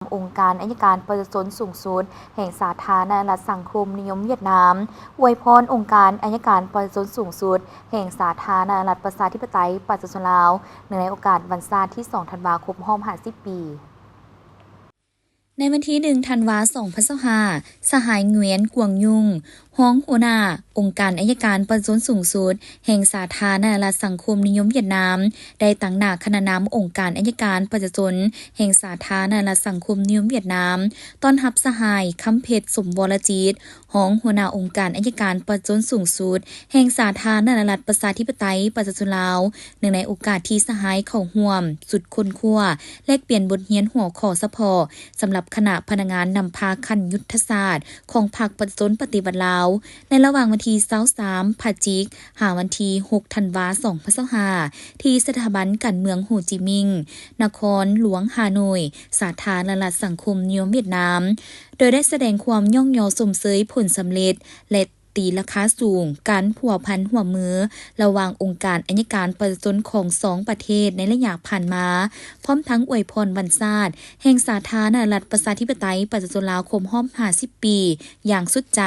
ອົງການໄອຍະການປະຊາຊົນສູງສຸດແຫ່ງສາທາລະນະລັດສັງຄົມນິຍົມຫວຽດນາມ ອວຍພອນອົງການໄອຍະການປະຊາຊົນສູງສຸດແຫ່ງສາທາລະນະລັດປະຊາທິປະໄຕປະຊາຊົນລາວ ເນື່ອງໃນໂອກາດວັນຊາດທີສອງທັນວາຄົບຮອບຫ້າສິບປີ. ໃນວັນທີໜຶ່ງທັນວາສອງພັນຊາວຫ້າ ສະຫາຍ ຫງວຽນ ກວາງຍຸງ ຮອງຫົວໜ້າອົງການໄອຍະການປະຊາຊົນສູງສຸດແຫ່ງສາທາລະນະລັດສັງຄົມນິຍົມຫວຽດນາມ ໄດ້ຕາງໜ້າຄະນະນຳອົງການໄອຍະການປະຊາຊົນແຫ່ງສາທາລະນະລັດສັງຄົມນິຍົມຫວຽດນາມ ຕ້ອນຮັບສະຫາຍ ຄຳເພັດ ສົມວໍລະຈິດ ຮອງຫົວໜ້າອົງການໄອຍະການປະຊາຊົນສູງສຸດແຫ່ງສາທາລະນະລັດປະຊາທິປະໄຕປະຊາຊົນລາວ ເນື່ອງໃນໂອກາດທີ່ສະຫາຍເຂົ້າຮ່ວມຊຸດຄົ້ນຄວ້າ ແລກປ່ຽນບົດຮຽນຫົວຂໍ້ສະເພາະສຳລັບຄະນະພະນັກງານນຳພາຂັ້ນຍຸດທະສາດຂອງພັກປະຊາຊົນປະຕິວັດລາວ ໃນລະຫວ່າງວັນທີຊາວສາມພະຈິກ ຫາວັນທີຫົກທັນວາສອງພັນຊາວຫ້າ ທີ່ສະຖາບັນການເມືອງໂຮຈິມິງ ນະຄອນຫຼວງຮ່າໂນ້ຍ ສາທາລະນະລັດສັງຄົມນິຍົມຫວຽດນາມ ໂດຍໄດ້ສະແດງຄວາມຍ້ອງຍໍຊົມເຊີຍຜົນສຳເລັດ ແລະ ຕີລາຄາສູງການພົວພັນຮ່ວມມືລະຫວ່າງອົງການໄອຍະການປະຊາຊົນຂອງສອງປະເທດໃນໄລຍະຜ່ານມາ, ພ້ອມທັງອວຍພອນວັນຊາດແຫ່ງສາທາລະນະລັດປະຊາທິປະໄຕປະຊາຊົນລາວຄົບຮອບຫ້າສິບປີຢ່າງສຸດໃຈ,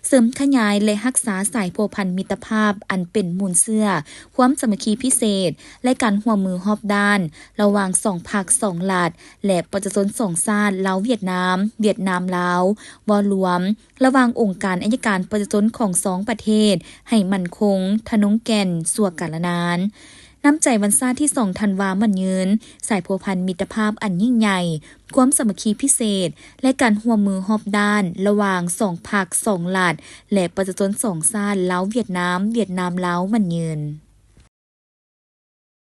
ເສີມຂະຫຍາຍ ແລະ ຮັກສາສາຍພົວພັນມິດຕະພາບອັນເປັນມູນເຊື້ອຄວາມສາມັກຄີພິເສດ ແລະ ການຮ່ວມມືຮອບດ້ານລະຫວ່າງສອງພັກສອງລັດ ແລະ ປະຊາຊົນສອງຊາດ ລາວ-ຫວຽດນາມ, ຫວຽດນາມ-ລາວ ບໍ່ລວມ ລະຫວ່າງອົງການໄອຍະການປະຊາຊົນຂອງສອງປະເທດໃຫ້ໝັ້ນຄົງ, ທະນົງແກ່ນ ຊົ່ວກາລະນານ. ນ້ຳໃຈວັນຊາດທີສອງທັນວາໝັ້ນຍືນ, ສາຍພົວພັນມິດຕະພາບອັນຍິ່ງໃຫຍ່, ຄວາມສາມັກຄີພິເສດ ແລະ ການຮ່ວມມືຮອບດ້ານລະຫວ່າງສອງພັກສອງລັດ ແລະ ປະຊາຊົນສອງຊາດ ລາວ-ຫວຽດນາມ, ຫວຽດນາມ-ລາວ ໝັ້ນຍືນ.